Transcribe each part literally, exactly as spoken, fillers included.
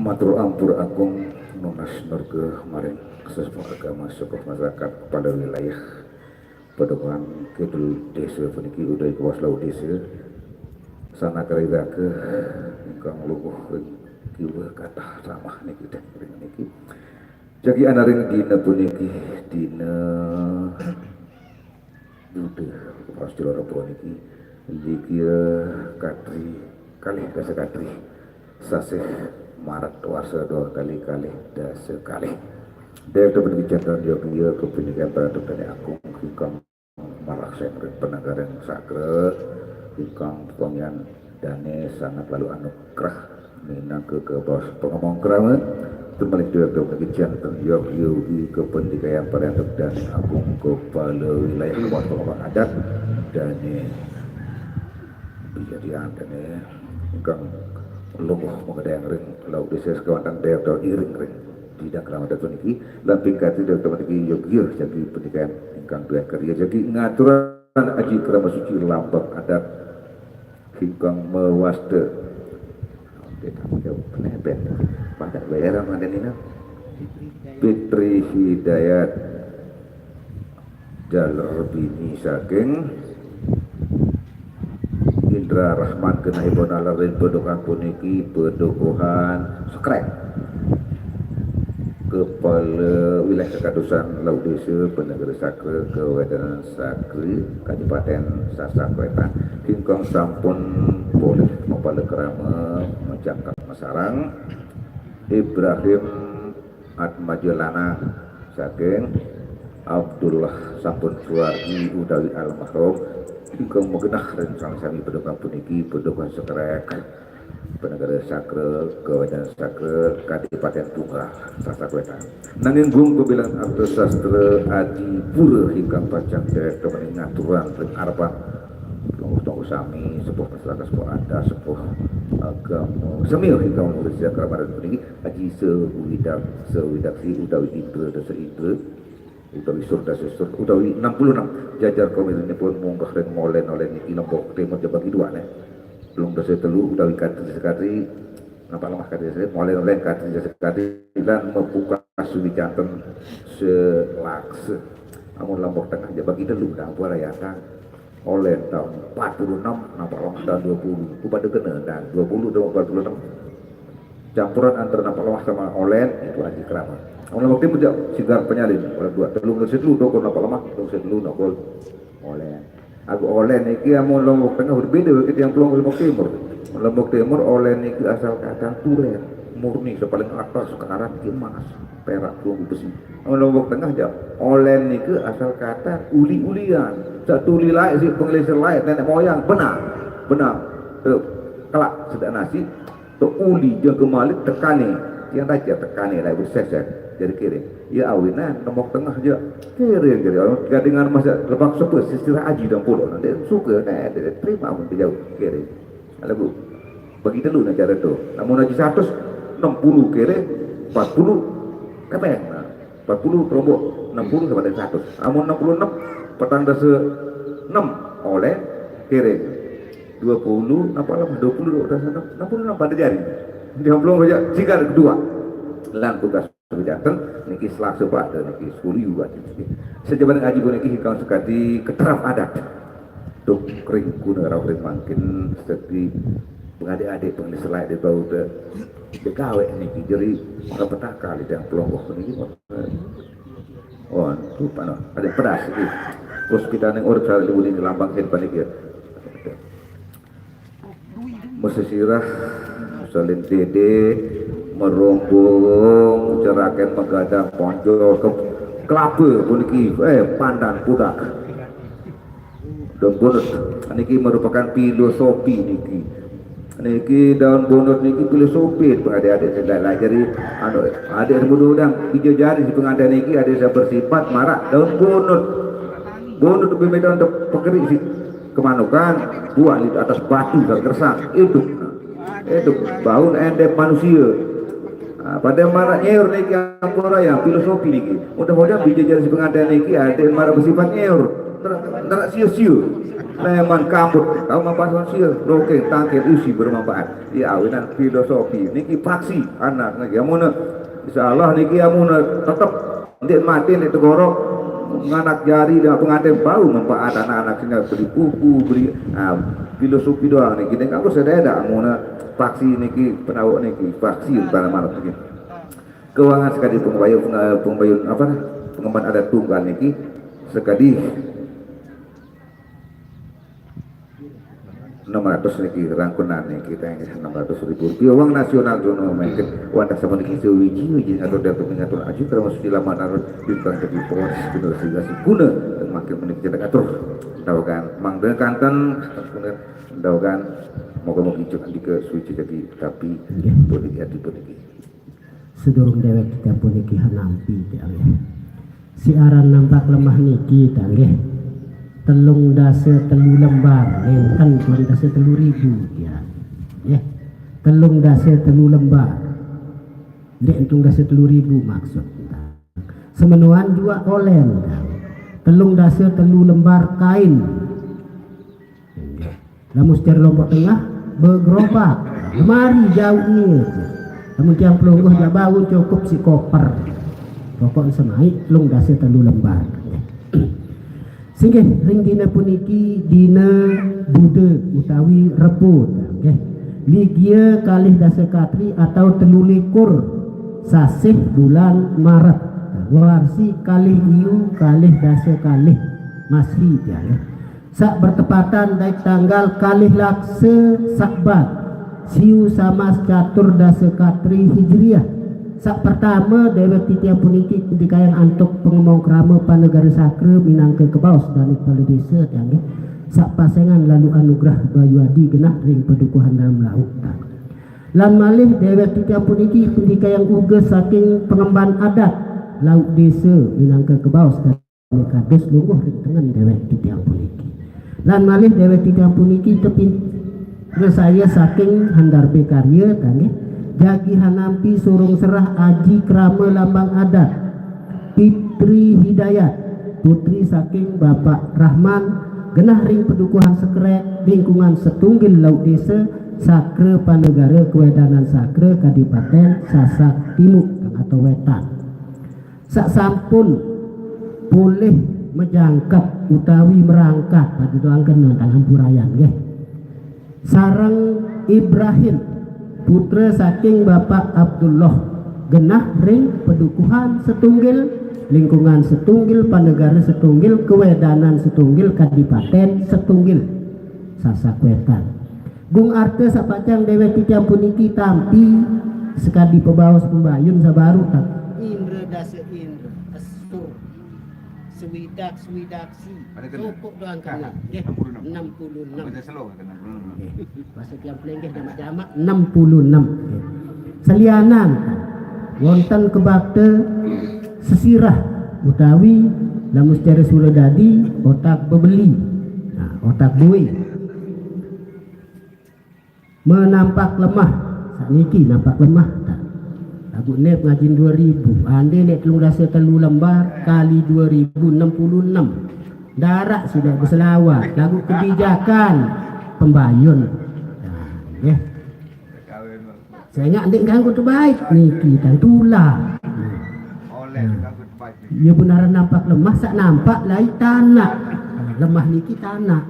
Matur ampur agung nunas nurga maring sesepuh agama, sepuh masyarakat, kepala wilayah Padukuhan Kidul Desa puniki utawi Kepala Desa, sanakari raga ingkang luwuh ring kiwa kathah samah niki teh ring niki. Jagi anaring dina puniki, dina Buddha, Kepala Loro puniki, inggih Katri, kalih dasa Katri, sasih Maret warsa dua kali kalih dasa kalih. Daya puniki janten yogia kapundikan para dukane agung ingkang maraksen ring panagaring sakra, ingkang pamian dane sangat lalu anugrah minangka kabaos pangamong krama. Tumalih duweke puniki janten yogia ugi kapandikayan parentep dane agung kepala wilayah kabaos pangamong adat dane Bijadian dane ingkang luwuh magedeng ring lauk desa sekawanten daya iring ring didang krama adat puniki. Lamping kati daya puniki yogia jagi pandikayan ingkang duwe karya jagi ngaturan aji krama suci lambang adat ingkang mawasta. Oke, tak jauh penebet. Pada bayar apa ada nina? Fitri Hidayat. Jaler bini saking Indra Rahman genahipun alerin padukuhan puniki, padukuhan sekrek. Kepala Wilayah Kekadusan Lauk Desa, Penegara Sakra, Kawedanan Sakri, Kadipaten Sasak Wetan, ingkang sampun polih mapala krama, majangkep masarang, Ibrahim Atmaja Lanang saking Abdullah sampun suwargi utawi almarhum, ingkang magenah ring sami-sami padukuhan puniki, padukuhan sekrek. Penegara Sakra, Kawedanan Sakra, Kadipaten Tunggal, Sasak Wetan. Nanging gung pamilan arta sastra adipura ingkang pacang dewek temeni ngaturan ring arepan tonggo-tonggo sami, sepuh masyarakat, sepuh adat, sepuh agama, sami ingkang urip ing krama adat puniki, aji sawidak, sawidaksi utawi indra dasa indra, utawi sur dasa sur, utawi enam puluh enam jajar komirinipun munggah ring molen-olen niki Lombok Timur jabagi dua ne. Telung dasa telu utawi Katri dasa Katri, napa lemah Katri dasa, molen-olen Katri dasa Katri, lan mapukas wicanten selaksa. Amun Lombok Tengah jabagi telu, dah, buah rayatan. Olen taun empat puluh enam, napa lemah taun dua puluh. Ku pada kena, dah, dua puluh taun empat puluh enam. Campuran antara napa lemah sama olen, itu aji krama. Amun Lombok Timur jauh, sigar penyalin, olen dua, telung dasa telu, dokon napa lemah, telung dasa telu, dokon olen. Aku olen iki amun Lombok Tengah udah beda, kita yang pulang Lombok Timur. Lombok Timur olen iki asal kacang turen, murni, sepaling atas sekarang iki emas, perak, perunggu, besi. Amun Lombok Tengah jauh, olen iki asal kacang uli-ulian, satu uli lain, si pengelisir lain, nenek moyang, benar, benar. Tuh, kelak, sedak nasi, to uli jaga malik tekane, tiang raja tekane lah, ibu seser, jadi kiring. Ya awinan, Lombok Tengah aja, kiring, jadi orang gadingan masa lepak sepes, sisirah aji dan pulau, nanti suka, nah, dia terima, amun jauh, kiring. Lagu, bagi telu, nah, cara tu. Amun aji seratus, enam puluh kiring, empat puluh kepeng, nah, empat puluh kelompok, enam puluh sampai seratus. Amun enam puluh enam, petang dasa enam, oleh, kiring. Dua puluh, napa lemah? Dua puluh, dua belas, enam puluh enam pada jari. Dia belum saja, sigar kedua. Lan tugas Bejanten niki Selasa pada niki sepuluh juga niki. Sejaman ngaji puniki ingkang sekadi keterap adat. Tuk ring kuna rauh ring mangkin sekadi pengadik-adik pengelis selai di bau de degawe niki jeri ora petaka lidang pelonggoh niki. Waduh, panas. Ada pedas iki. Terus kita ning urip sare libur ini lambang kehidupan iki. Mesesirah, salin dede, merombong, ceraken, megadang, ponjol, ke, kelapa puniki, eh, pandan, pudak. Daun bonut niki merupakan filosofi niki. Niki daun bonut niki filosofi, adik-adik sedaya. Jadi anu, adik mudah-mudahan bija jari di pengantin niki ada saya bersifat marak daun bonut. Bonut bumi daun pekerik si kemanukan, buah di atas batu dan kersang. Itu. Itu bau endep manusia. Nah, pada marak nyaur niki ampura ya filosofi niki. Mudah-mudahan bija jari si pengantin niki ada yang marak bersifat nyaur. Nerak, nerak sio-sio. Leman kambut, kau mampas sio, lokeng, tangkil, isi bermanfaat. Ya awinan filosofi niki faksi anak niki amuna. Insya Allah niki amuna tetep ndik mati ndik tegorok nganak jari dengan pengantin bau manfaat anak-anak sini beli pupu, beli, ah, filosofi doang niki. Nek aku sedaya amuna faksi niki, penawuk niki, faksi para manut niki. Keuangan sekadi pengbayun, pengbayun apa, pengemban adat tunggal niki sekadi enam ratus niki rangkunan niki teh enam ratus ribu rupiah uang nasional jono mengke wantah sama niki sewiji wiji ngatur dan tumi ngatur aju karena suci lama narut bintang jadi pohon sebenar sehingga sikuna dan makin menik cedak atur. Dawakan mangga kanten, dawakan moga-moga ijuk andika suci jadi tapi boleh ya tipe niki. Sedurung dewek kita puniki hanampi, ya, nggih. Si aran nampak lemah niki, ta, nggih. Telung dasa telu lembar, nenten telung dasa telu ribu, ya. Nggih. Telung dasa telu lembar. Nggih, telung dasa telu ribu maksud. Semenoan juga olen, ta. Telung dasa telu lembar kain. Lamun secara Lombok Tengah, begerobak, lemari jauh ni. Lamun tiang pelungguh Jabawu cukup si koper. Pokok semai telung dasa telu lembar. Singgih ring dina puniki dina Buda utawi Rebo, nggih. Ligia kalih dasa katri atau telu likur sasih bulan Maret. Warsi kalih iu kalih dasa kalih Masehi, nggih. Sak bertepatan dait tanggal kalih laksa Sakbat, siu samas catur dasa katri Hijriah. Sak pertama dewek titiang puniki dikayang antuk pengemong krama panegara sakra minangka kebaos dané kepala desa, nggih. Sak pasengan lalu anugerah bayuadi genah ring padukuhan dalam laut. Lan malih dewek titiang puniki pendikayang uga saking pengemban adat laut desa minangka kebaos dané kados lungguh ring tengen dewek titiang puniki. Lan malih dewek titiang puniki tepin saya saking Handarbé Karya, nggih. Jagi hanampi surung serah aji krama lambang adat. Fitri Hidayat, putri saking Bapak Rahman, genah ring Pedukuhan Sekrek, lingkungan Setunggil Laut Desa, Sakra Panegara Kewedanan Sakra Kadipaten Sasak Timur atau Wetan. Sak sampun polih majangkep utawi merangkat, paduduhan kena dalam purayan, nggih. Sareng Ibrahim, putra saking Bapak Abdullah, genah ring Pedukuhan Setunggil, lingkungan Setunggil, Panegara Setunggil, Kewedanan Setunggil, Kadipaten Setunggil, Sasak Wetan. Gung arta sapacang dewek titiang puniki tampi sekadi pebaos pembayun sabaru, ta. Indra dasa indra, esur, swidak swidak si, sokok doang kena. Nggih, enam puluh enam. Enam puluh enam. Nggih. Bahasa tiang pelinggih jamak-jamak enam puluh enam. Nggih. Salianan wonten kebakta sesirah utawi lamun secara Suradadi otak bebeli. Nah, otak bue. Menampak lemah. Sakniki nampak lemah, ta. Lagu nep ngajin dua ribu. Ande nek telung dasa telu lembar kali dua ribu, enam puluh enam. Darak sudah berselawat. Lagu kebijakan pembayun. Nah, nggih. Saya ingat ndik ganggu terbaik niki, tantula. Nah, ya benaran nampak lemah, sak nampak lai tanak. Lemah niki tanak.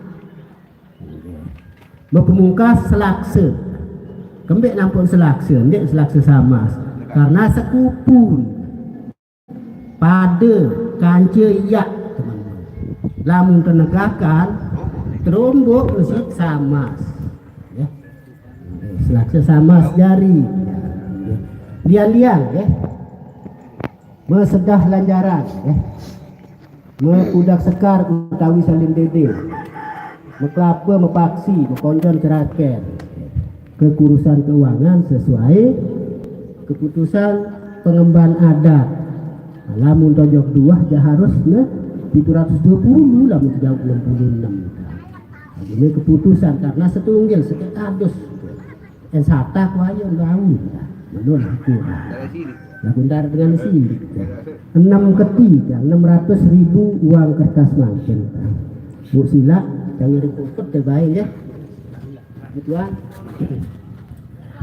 Mapamungkas selaksa. Kembeq nampun selaksa, ndeq selaksa samas. Karena sekupun. Pade kance iaq, teman-teman. Lamun tenegakan, terombok mesti samas. Ya. Selaksa samas jari. Lian-lian, ya. Mesedah lanjaran, ya. Mepudak sekar utawi salin dede. Mekelapa, mepaksi, mekonjon ceraker. Kekurusan keuangan sesuai keputusan pengemban adat. Lamun tojok duah ja harus ne pitu ratus dua puluh, lamun jauh enam puluh enam. Ini keputusan karena setunggil, sekeq adus. En satak wayun bau. Menurut aku. Lagu ntar dengan sini. Enam keti, enam ratus ribu uang kertas mangkin. Bu sila, jangan ribut, baik ya. Tuan.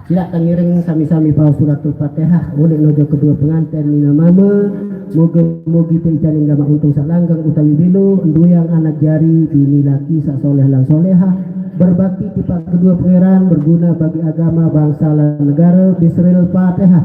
Silaq tengiring sami-sami paos suratul Fatihah, uleq nojo kedue penganten nina mame, moge-moge teicanin gamaq untung saq langgang utawi belo, nduyang anak jari, bini laki saq soleh lan solehah, berbakti tipaq kedue pangeran, berguna bagi agama, bangsa, lan negare. Bisril Fatihah.